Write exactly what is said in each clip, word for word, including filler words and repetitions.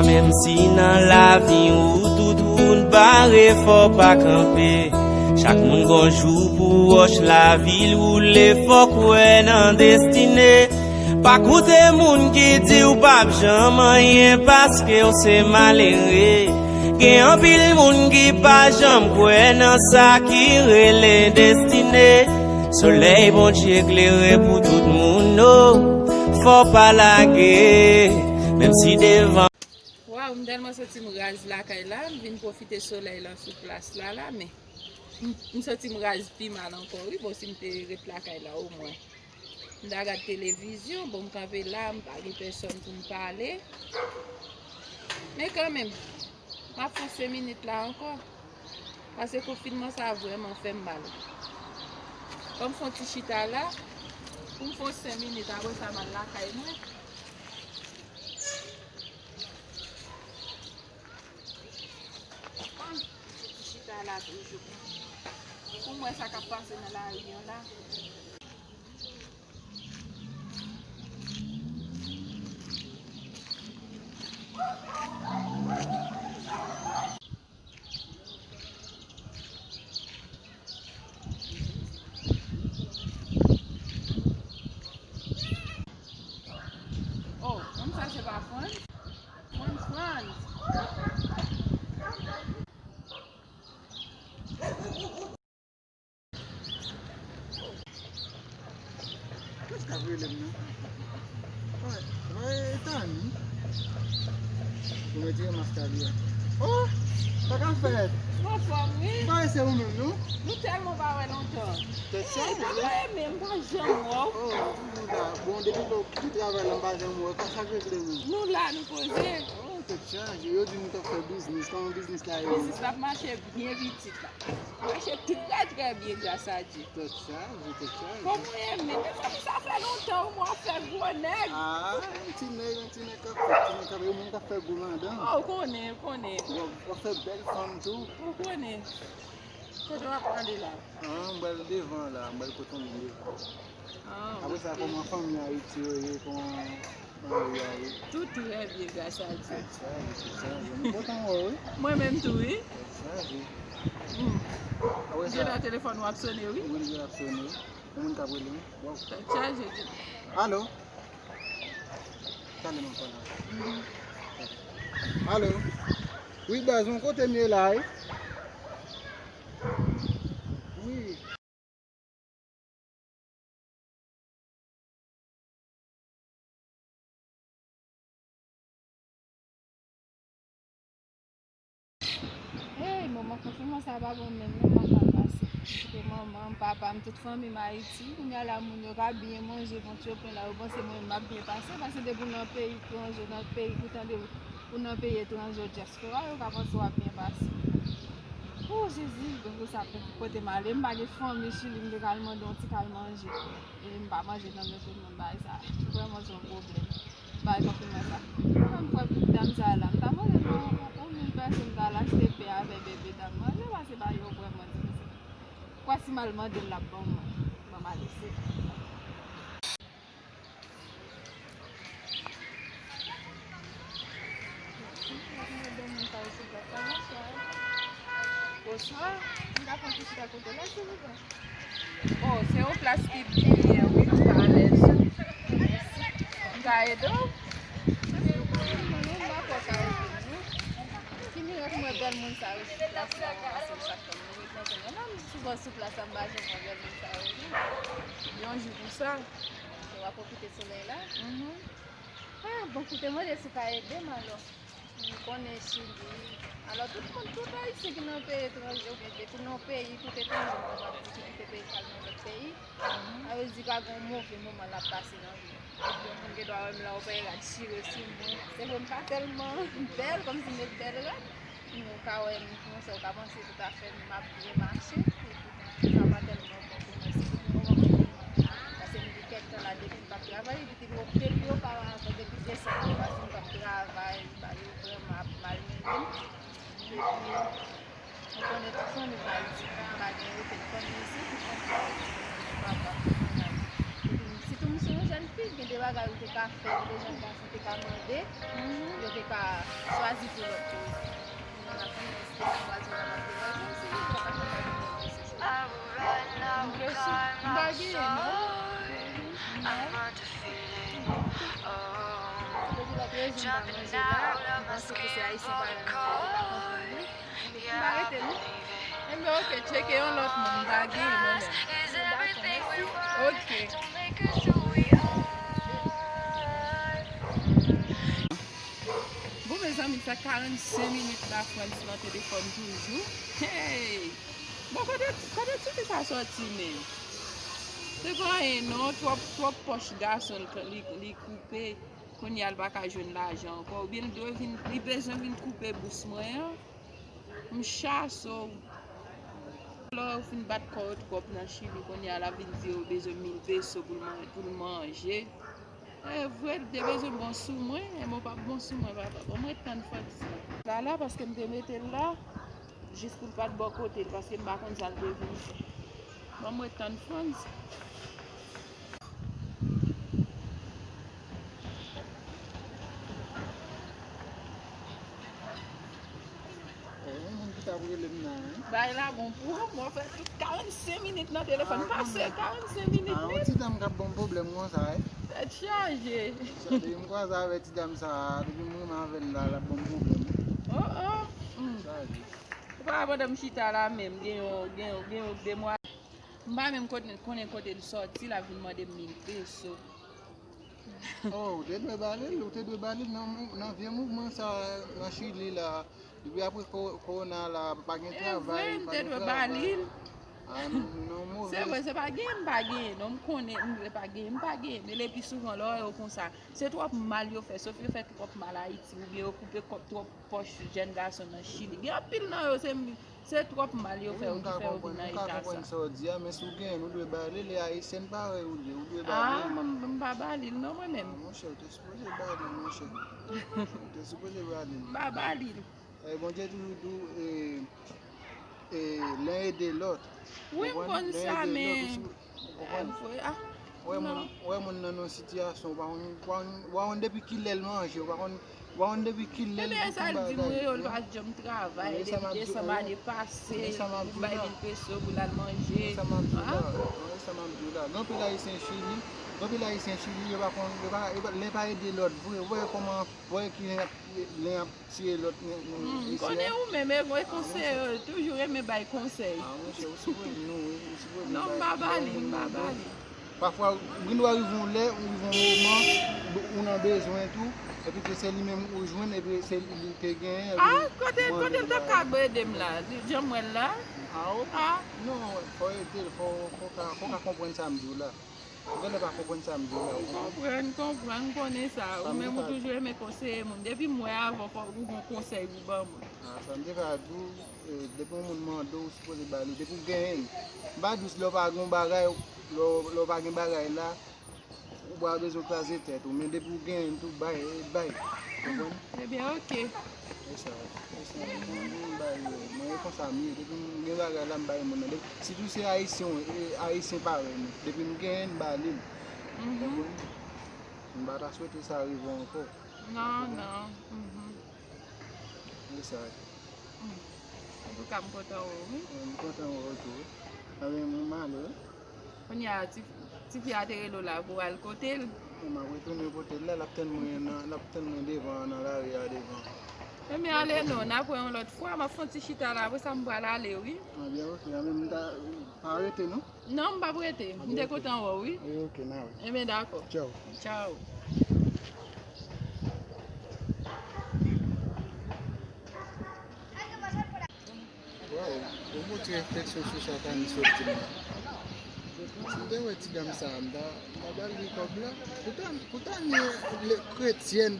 Menm si nan lavi ou tout wout bare, fò w pa kanpe. Chak moun gon jou pou wòch lavi l woule, fò w kwè nan destine. Pa koute moun ki di w p ap janm anyen paske w se malere. Gen anpil moun ki pa janm kwè nan sa ki rele destine. Solèy Bondye klere pou tout moun, o, fò w pa lage, menm si devan. Waw, m tèlman santi m raz lakay la, m vin pwofite solèy lan sou plas la la, men m, m santi m raz pi mal ankò, wi, bon, si m te ret lakay la omwen. M ta gad televizyon, bon, m kanpe la, m pa gen pèsòn pou m pale. Men kanmenm, m ap fè senk minit la ankò. Paske konfinman sa vrèman fè m mal. Ban m fè yon ti chita la, pou m fè senk minit, apre sa m al lakay mwen. Ti chita la toujou. Pou m wè sa k ap pase nan lari an la. Oh, moun sa se pa Frantz? Frantz, Frantz. Kiyès k ap rele m nan? Mwen, mwen, Tani. Pou m retire mask a li a. Oh! Sa k ap fèt? M anfòm, wi. M pa wè se ou menm, non? Nou tèlman pa wè lontan. Tèt chaje. Hey, kòman e menm, m pa janm wè w. Oh, nou la. Bon, depi lè w kite travay la, m pa janm wè w. Sa k regle menm? Nou la, nou poze. Oh, tèt chaje. Yo di nou t ap fè biznis. Kòman biznis la ye? Biznis la ap mache byen pitit la. Mache trè, trè byen, gras a Dye. Tèt chaje, tèt chaje. Kòman w ye menm? Mezanmi, sa fè lontan w wè w ap fè gwo nèg. Ah, yon ti nèg, yon ti nèg k ap fè, ti nèg k ap, yon moun k ap fè gwo madanm. Oh, ou konnen, ou konnen. W ap, w ap fè bèl fanm tou. Ou konnen. Kote w ap prale la? Ah, m pral devan la, m pral kote yon moun devan. Ah, apre sa, ok. Kòman fanmi Ayiti yo ye, kòman mari a ye? Tout trè byen, gras a Dye. Tèt chaje, tèt chaje. M kontan wè w, wi. Mwen menm tou, wi. Tèt chaje. Hmm. Apre sa, jè la telefòn w ap sone, wi. Wi, jè l ap sone. Yon moun k ap rele m. Waw. Tèt chaje, di. Alo? Talè m ap pale avè w. Mhm. Alo? Wi, baz, mwen kote m ye la, wi. Wi. Hey, moman konfinman sa pa bon menm non, m ap mal pase. M kite manman m, papa m, tout fanmi m Ayiti. Kounye a la, moun yo ka byen manje, vant yo plen la, yo panse mwen menm m ap byen pase, paske depi w nan peyi etranje, w nan peyi, ou tande, ou nan peyi etranje, w dyaspora, yo ka panse w ap byen pase. Oh, Jezi, granmoun sa, kote m ale, m pa gen fanmi Chili, m te ka al mande yon ti kal manje. E m pa manje nan men tout moun, bagay sa vrèman se yon pwoblèm. Bagay konfinman sa. Mwen m kwè pou dam sa la, m ta mande l yon, yon, yon mil pèso, m ta al achte pen avè bebe dam manje, paske bagay yo vrèman difisil. Kwè si m al mande l, l ap ban mwen. Ban m al eseye. Bonswa. M ka pran ti chita kote la, silvouplè? Oh, se yon plas ki byen, wi, nou ka alèz. M ka ede w? Ki mirak m wè bèl moun sa yo sou plas la, se sa k fè m ret nan zòn nan. M souvan sou plas la, m pa janm wè bèl moun sa yo, non. Yon jou pou sa. W ap pwofite solèy la? Mhm. Ah, bon, koute, mande si w ka ede m alò. M konnen Chili. Alò, tout moun, tout Ayisyen ki nan peyi etranje, oubyen depi nan peyi, tout etranje, m kapab di ki kite peyi pa l nan lòt peyi, mhm, sa vle di pa gen yon move moman l ap pase nan vi l. Epi yon moun gen dwa wè m la, ou pa rad chire sou mwen. Se vre, m pa tèlman bèl, kòmsi m met bèl rad. Men ou ka wè m konsa, ou ka panse tout afè m ap byen mache. Epi sa pa tèlman bon pou mwen, sitou pou moman konfinman. Paske m gen kèk tan la depi m p ap travay, epi depi oparavan, depi desanm, m pa fin p ap travay, bagay yo vrèman ap mal mennen m. Epi, ou konnen tout fanmi m Ayiti, m pa gen okenn fanmi isit, tout fanmi m Ayiti, m konnen papa m, m konnen. Epi, sitou m se yon jèn fi, gen de bagay ou te ka Afè de jèn gason te ka mande, yo te ka chwazi pou lòt koze. Kounye a la, pou nou, se te ka chwazi nan mande lòt, menm si nou pa ka fè bagay nan lòt koze. M pa genyen, non. Non. Se pou lòt rezon m pa manje la, m panse ke se Ayisyen parèy mwen ki pa konprann li. M pa rete non. Enben, ok, tcheke yon lòt moun, m pa genyen mwen menm. Dakò, mèsi. Ok. Bon, mezanmi, fè karannsenk minit Lafrans nan telefòn toujou. Hey! Bon, kote, kote tifi sa sòti menm? Se pa anyen non, twòp, twòp pòch gason li, li, li koupe. Kounye a l pa ka jwenn lajan ankò, oubyen l dwe vin, li bezwen vin koupe bous mwen an. M chase w. Lè yo fin bat kò yo twòp nan Chili, kounye a l ap vin di yo bezwen mil peso pou l man-, pou l manje. E vre, l te bezwen bon sou mwen, e mwen p ap bon sou mwen, papa. Bon, mwen ret tann Frantz la. La, la, paske m te mete l la, jis pou l pa t bò kote l, paske m pa konn sa l te vin fè. Bon, mwen ret tann Frantz. Oh, yon moun ki t ap rele m nan, wi. Bagay la bon pou ou, mwen fè tout karannsenk minit nan telefòn. Ah, pase karannsenk minit, ah, yon ti dam k ap ban m pwoblèm konsa, wi. Tèt chaje. Sa, depi m kwaze avè ti dam sa, depi m renmen avè l la, l ap ban m pwoblèm. Oh, oh. Mm. Chaje. Ou pa pandan m chita la menm, gen yon, gen yon, gen yon demwa-, m pa menm kote, konnen kote l sòti, l ap vin mande m mil peso. Oh, ou te dwe ba li l, ou te dwe ba li l nan mou-, nan vye mouvman sa nan Chili la. Depi apre ko-, kowona la, pa gen travay, pa gen travay. E vre, m te dwe ba li l. Ah, non, non, move. Se vre, se pa genyen, m pa genyen. Non, m konnen, m vle pa genyen, m pa genyen. Men le pi souvan, lè w wè yo konsa, se twòp mal yo fè, sof yo fè twòp mal Ayiti, oubyen yo koupe kòb twòp pòch jèn gason nan Chili. Gen anpil nan yo, se, se twòp mal yo fè yo ki fè yo vin nan eta sa. Wi, m ka konprann, m ka konprann sa w di a, men si w genyen l, ou dwe ba li l, e Ayisyèn parèy ou ye, ou dwe ba li l. Ah, m, m pa ba li l non, mwen menm. Ah, monchè, ou te sipoze ba li l, monchè. Ou te sipoze ba li l. M pa ba li l. E Bondye toujou di w, e, e, len ede lòt. Wi, m konn sa, men Ou konprann? Wè moun, wè moun nan yon sitiyasyon, ou pa konn, ou pa konn, ou pa konn depi kilè l manje, ou pa konn, ou pa konn depi kilè l gen bagay. Ebyen, sa l di m, wi, yo, l pa janm travay, depi desanm ane pase, pou bay mil peso pou l al manje. Men sa m ap di w la, men sa m ap di w la. Gen anpil Ayisyen Chili, gen anpil Ayisyen Chili, yo pa konn, yo pa, yo pa, len pa ede lòt vre. Ou wè kòman, ou wè ki len ap, len ap tiye lòt nan, nan isi a. M konnen ou menm, e, e konseye, toujou renmen bay konsèy. Ah, monchè, ou sipoze, non, wi, ou sipoze bay. Non, m pa ba li, m pa ba li. Pafwa, ou gen dwa rive yon lè, ou rive yon moman, ou nan bezwen tou, epi ke se li menm ou jwenn, epi se li te genyen, epi... Ah, kote, kote l t ap ka ede m la? Li janm wè l la? Ah, ok. Ah. Non, fò w ede l, fò, fò w ka, fò w ka konprann sa m di w la. Ou genlè pa konprann sa m di w la, ou konprann? M konprann, m konprann, m konnen sa. Ou menm ou toujou renmen konseye moun. Depi m wè avan, fòk ou gon konsèy pou ban mwen. Ah, sa m te ka di w, eh, depi yon moun mande w, ou sipoze ba li. Depi w genyen l. M pa di w si lè w pa gon bagay, lè w, lè w pa gen bagay la, ou pa bezwen kraze tèt ou. Men depi w genyen l tou, bay, eh, bay. Konprann? Ebyen, ok. E sa, e sa, mwen, mwen bay, mwen e konsa m ye. Depi m gen bagay la, m bay moun nan. Depi, sitou se Ayisyen, e, Ayisyen parèy mwen. Depi m genyen, m ba li l. Mhm. Konprann? M pa ta swete sa rive w ankò. Non, non. Mhm. E sa. Mm. Antouka, m kontan wè w, wi. Mwen, m kontan wè w tou, wi. Anben, m ale, wi. Kounye a, ti, tifi a te rele w la pou w al kote l. Bon, m ap retounen kote l la, l ap tann mwen nan, l ap tann mwen devan, nan lari a devan. Ebyen, ale non, n ap wè yon lòt fwa, m ap fè yon ti chita la, apre sa m pral ale, wi. Ebyen, ok, anben, m ta, pa rete, non? Non, m p ap rete, m te kontan wè w, wi. Ebyen, ok. Ebyen, ok, n a wè. Ebyen, dakò. Tchaw. Tchaw. Waw, ou montre refleksyon sou sa Tani sot di m nan. Si m te wè ti dam sa a, m ta, m ta ba li kòb la. Poutan, poutan li le kretyèn.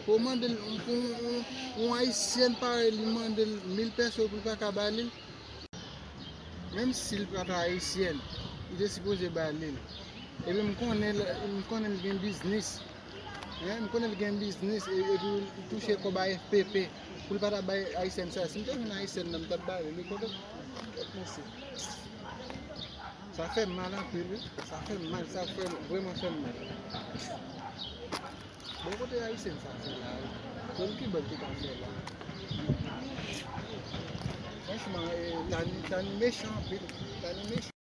Pou mande l, pou yon, yon, yon ayisyèn parèy li mande l mil peso pou l pa ka ba li l. Menm si l pa ta ayisyèn, li te sipoze ba li l. Epi m konnen l, m konnen l gen biznis. Hein, m konnen l gen biznis, e, epi l touche kòb a F P P. Pou l pa ta bay ayisyèn sa. Si m te jwenn ayisyèn nan, m t ap ba li l, li kote l, kote l, mesye. Sa fè m mal anpil, wi. Sa fè m mal, sa fè, vrèman fè m mal. Bon, kote Ayisyen sa fè la, wi? Menm ki bòl ki ka fè la. Franchman, eh, Tani, Tani mechan anpil. Tani mechan.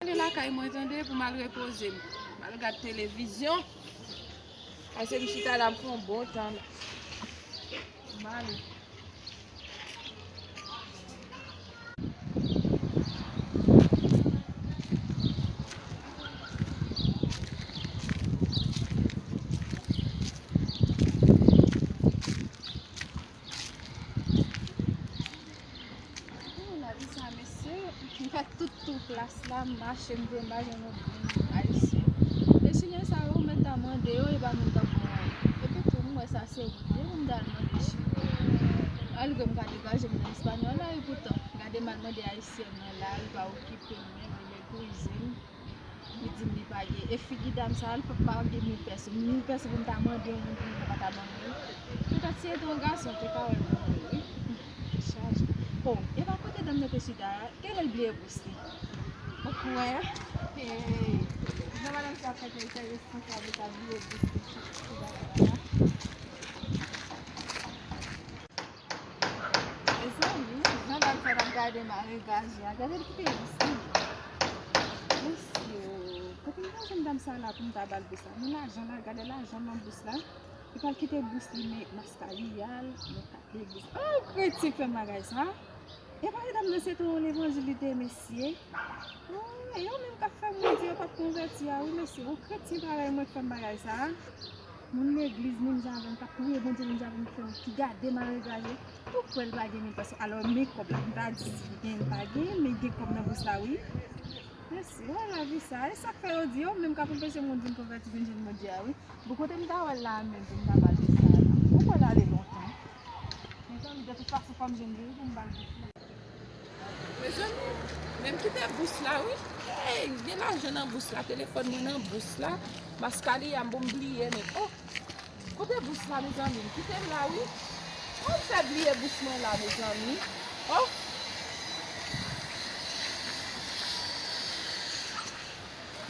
Tande lakay mwen, tande, pou m al repoze m. M al gad televizyon. Pase m chita la, m fè yon bon tan la. M ale. Oh, lavi sa, mesye. M fè tout tour plas la, m mache, m vin, m pa jwenn yon moun ayisyen. E chilyen sa yo, ou mèt ta mande yo, e pa moun tankou mwen. Epi tou, m wè sa se wout li, pou m ta al mande chilyen. Malgre m ka degaje m nan espanyòl la, epoutan, gade m al mande ayisyèn nan la, li pa okipe m menm, li meprize m. Li di m li pa gen. E figi dam sa, li pa, pa gen mil pèso. Mil pèso pou m ta mande yon moun pou li pa ta ban mwen. Petèt si se te yon gason, te ka wè l pou mwen, wi. Ki chaje. Oh, e pa kote dam nan te chita a, genlè l bliye bous li. Ou kwè? Hey, jan madanm sa fè te, te responsab, li ta bliye bous li sou, sou bagay la. Mezanmi, jan dam sa t ap gade m a regaje a, gade l kite bous li. Mesye, kote m ta jwenn dam sa la pou m ta ba l bous la? Men lajan la, gade lajan nan bous la. Li pral kite bous li, men maskariyal, men kate bous. Oh, kretyen k fè m bagay sa. E pa medam nan se te yon levanjil li te ye, mesye. Oh, e yo menm k ap fè moun di yo p ap konvèti a, wi, mesye. Yon kretyen parèy mwen k fè m bagay sa. Moun legliz, menm jan avè m, k ap priye Bondye, menm jan avè m, ki fè m, ki gade m a regaje, tou kwè l pa gen mil pèso. Alò, men kòb la, m pa di si li gen, li pa gen, men gen kòb nan bous la, wi. Mèsi, wè lavi sa. E sa k fè yo di, yo menm k ap anpeche moun vin konvèti, vin jwenn Bondye a, wi. Bon, kote m ta wè l la a menm, pou m ta ba l bous sa a la? Ou kwè l ale lontan? Mezanmi, de tout fason, fò m jwenn li, wi, pou m ba l bous la. Mezanmi, men m kite bous la, wi. Hey, gen lajan nan bous la, telefòn mwen nan bous la, maskariyal m, bon, m bliye, men, oh, kote bous la, mezanmi? M kite l la, wi. Kòman m fè bliye bous mwen la, mezanmi? Oh!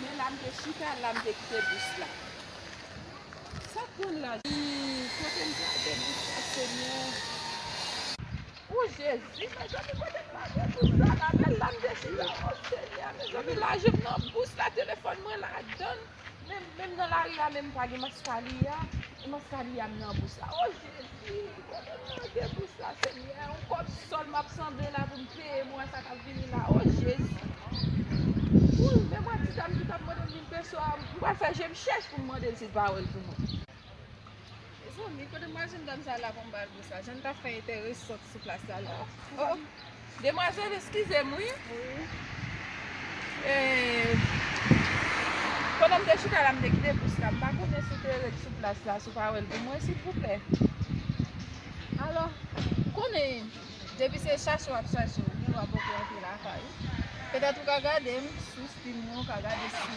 Men la, m te chita, la, m te kite bous la. Sa k pran la? Hmm, kote m plake bous la, Senyè? O Jezi, mezanmi, kote m plake bous la la? Men la m te chita, o Senyè, mezanmi, lajan m nan bous la, telefòn mwen ladann. Menm, menm nan lari a, menm pa gen maskariyal, e maskariyal m nan bous la. O Jezi, kote m plake bous la, Senyè? Yon kòb sòl m ap sanble la pou m peye mwa sa k ap vini la. O Jezi. Wi, men mwen ti dam ki t ap mande m mil pèso a, m pral fè je m chèch pou m mande l si l pa wè l pou mwen. Mezanmi, kote m pral jwenn dam sa la pou m ba l bous la? Jan n t ap fè enterese sot sou plas la la. Oh, oh. Demwazèl, eskize m, wi. Wi. E, pandan m te chita la, m te kite bous la. M pa konnen si w te ret sou plas la, si w pa wè l pou mwen, silvouplè. Alò, konnen, depi se chache w ap chache, ou gen dwa poko antre lakay ou. Petèt ou ka gade m sou stil mwen, ou ka gade sou,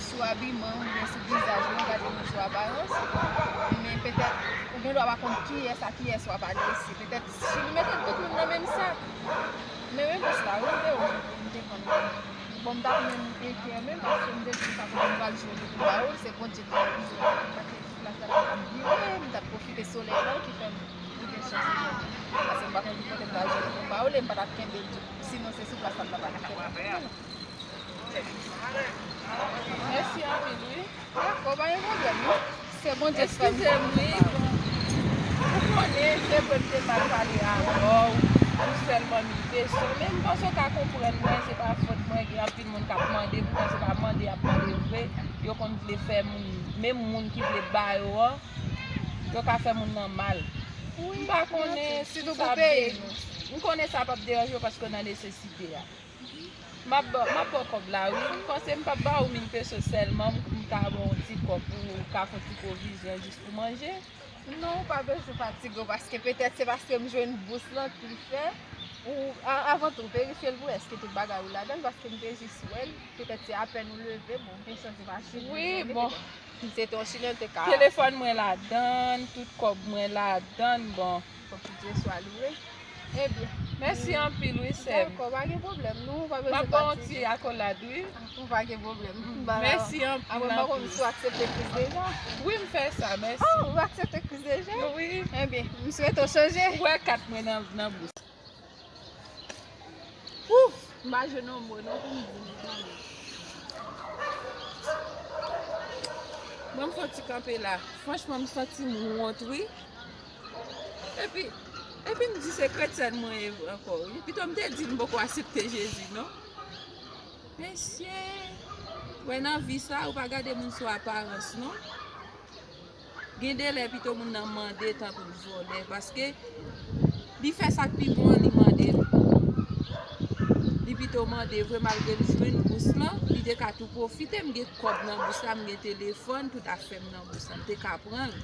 sou abiman m oubyen sou vizaj mwen, ou gade mwen sou aparans. Men petèt, ou gen dwa pa konn kiyès a kiyès w ap adrese. Petèt, si nou mete tout moun nan menm sak. Men, men bous la, wi, m te wè, m te konn. Bon, m pa menm enkyè menm, paske m te di m pa konnen m pral jwenn li pou m ba ou l, se Bondye ki fè m jwenn li. Paske plas la pa t ap vire, m t ap pwofite solèy la ki fè m rive chans li jwenn li. Paske m pa konn ki kote m pral jwenn li pou m ba ou l, e m pa t ap kenbe l tou. Sinon, se sou plas la m t ap al kenbe l. Mèsi anpil, wi. Dakò, pa gen pwoblèm, non. Se Bondye k fè m. Eskize m, wi. Ou konnen, se vre m te mal pale avè w. Ou sèlman mil pèso. Men m panse w ka konprann mwen, se pa fòt mwen. Gen anpil moun k ap mande, poutan se pa mande y ap mande vre. Yo konn vle fè moun, menm moun ki vle ba yo an, yo ka fè moun nan mal. M pa konnen si sa ap vini. M konnen sa p ap deranje w paske w nan nesesite a. M ap ba, m ap ba w kòb la, wi. M panse m p ap ba ou mil peso sèlman, m, m ka ba w yon ti kòb pou ou ka fè yon ti pwovizyon jis pou manje. Non, ou pa bezwen fatige w, paske petèt se paske m jwenn bous lan ki fè. Ou, a- avan tou, verifye l pou èske tout bagay ou ladan l, paske m te jis wè l, petèt se apèn ou leve, bon, m te santi mache. Wi, bon. Se te yon chimè, l te ka. Telefòn mwen ladan l, tout kòb mwen ladan l, bon. Fòk Bondye swa louwe. Ebyen. Mèsi anpil, wi, sè m. Dakò, pa gen pwoblèm, non, ou pa bezwen pati. M ap ba w yon ti akolad, wi. Ou pa gen pwoblèm. Mèsi anpil. Apre, m pa konn si w aksepte kris deja. Wi, m fè sa, mèsi. Oh, ou aksepte kris deja? Wi. Ebyen, m swete w chanje. Ou wè kat mwen nan, nan bous. Ouf! M pa jwenn yon mo non pou m di nou tande. Mwen m soti kanpe la. Franchman, m santi m wont, wi. Epi, epi m di se kretyèn mwen ye ankò, wi. Pito m te di m poko aksepte Jezi, non. Mesye, wè nan vi sa, ou pa gade moun sou aparans, non. Gen de lè pito moun nan mande tankou l vòlè, paske li fè sa k pi bon an, li mande l. Li pito mande vre, malgre l jwenn bous lan, li te ka tou pwofite. M gen kòb nan bous la, m gen telefòn, tout afè m nan bous la, m te ka pran l.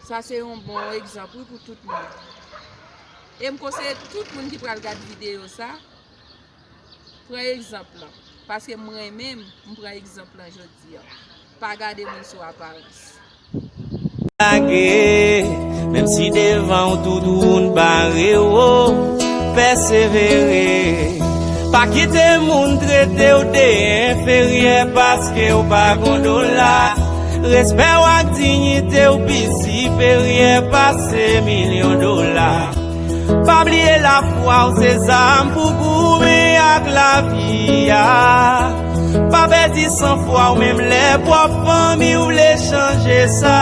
Sa se yon bon egzanp, wi, pou tout moun. E m konseye tout moun ki pral gad videyo sa, pran egzanp lan. Paske mwen menm, m pran egzanp lan jodi a. Pa gade moun sou aparans. Lage, menm si devan w tout woun bare w, pèsevere. Pa kite moun trete w de enferyè paske w pa gon dola. Respè w ak diyite w pi siperyè pase milyon dola. Pa bliye lafwa w se zam pou goumen ak lavi a. Pa pèdi sanfwa w menm lè pwòp fanmi w vle chanje sa.